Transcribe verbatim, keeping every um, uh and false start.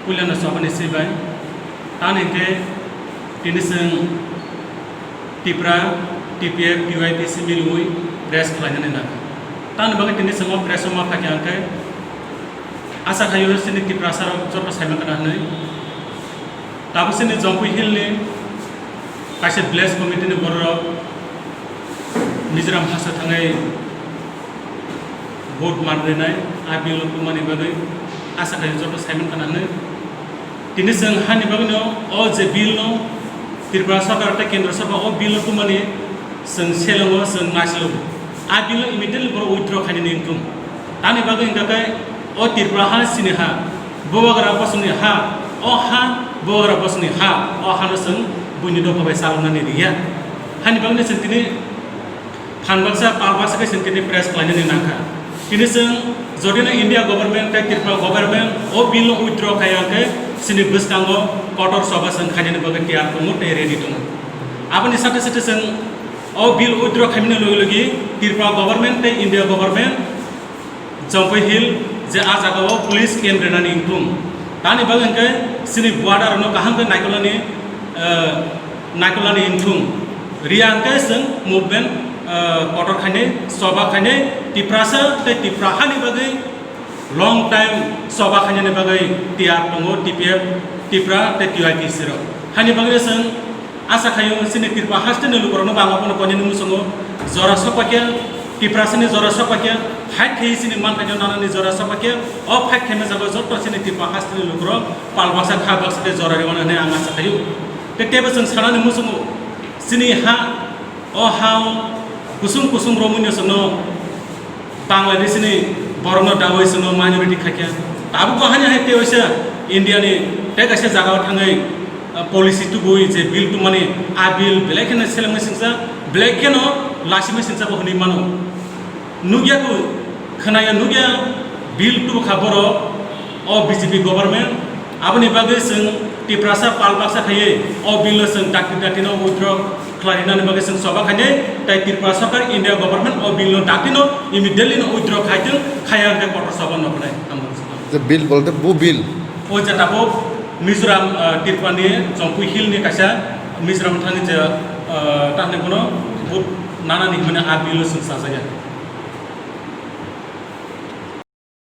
Puilano chobani swi bai. Tani hwnkhe tini chwng Tipra, T P F, T Y P C milwi press khlainani nangkha. Tani bagwi tini chwng o press o ma phaikha hwnkhe asa khaio chini Tiprasarok joto saimankha hwnwi. Tabuk chini Jampui Hill ni kaisa village committee ni bororok Mizoram haste thangwi vote manrinai, a bill no tumani bagwi asa khaio joto saimankha hwnwi. Tini chwng hani bagwino o je bill no Tripura Sarkar tei Kendra Sarkar o bill no tumani chwng selengo, chwng naisilo. A bill no immediately borok withdraw khainani wngthung. Tani bagwi hwnkha khe o Tripura ha chini ha, Bubagra bosongni ha, o ha Bubagra bosongni ha, o hano chwng buini dopha bai chaloknani riya. Hani bagwino chwng tini phan baksa, pal baksa khe chwng tini press khlainani nangkha. Tini chwng jodi no India government tei Tripura government o bill no withdraw khai hwnkhe chini bwskango kotor choba chwng khainani bagwi tiyar tongo tei ready tongo. Aboni sate sate chwng o bill withdraw khaimani logi logi Tripura government tei India government Jampui Hill je a jagao police camp rwnani wngthung. Tani bagwi hwnkhe chini border no kaham khe naikolnani, eh, naikolnani wngthung. Riya hwnkhe chwng movement, eh, kotor khainai, choba khainai, Tiprasa tei Tipra hani bagwi long time choba khainani bagwi tiyar tongo T P F, Tipra tei T Y P C rok. Hani bagwi chwng Asa khaio chini Tripura haste ni lukurokno bangma phano koinani muchungo jora sokpakya, Tiprasani jora sokpakya, fight khaiwi chini manthai no nanani jora sokpakya, o fight khaima jaga jotto chini Tripura haste ni lukurok pal baksa kha baksa khe jora rwmani hwnwi ang asa khaio. Tei teibo chwng sanani muchungo chini ha, o ha o kusung kusung romwi no chwngno Bangladesh ni borokno dawi chwngno minority khaikha. Tabuk bo hani hai tei waisa India ni tei kaisa jagao thangwi, ah, policy tubui je bill tumani, a bill belai kheno selengmani singsa, belai kheno lasimani singsa bo hwnwi mano. Nukya ku, khwnaya nukya bill tubukha borok o B J P government. Aboni bagwi chwng Tiprasa pal baksa khaiwi o bill no chwng dakti dakti no withdraw khlainani bagwi chwng choba khainai, tei Tripura Sarkar India government o bill no dakti no immediately no withdraw khaitwng, khaiya hwnkhe kotor choba no khnai. Hambai. Je bill bolte bu bill? O je tabuk Mizoram, ah, Tripura ni Jampui Hill ni kaisa Mizoram thani je, ah, tamni bono vote nanani hwnwi a bill no chwng chajakya.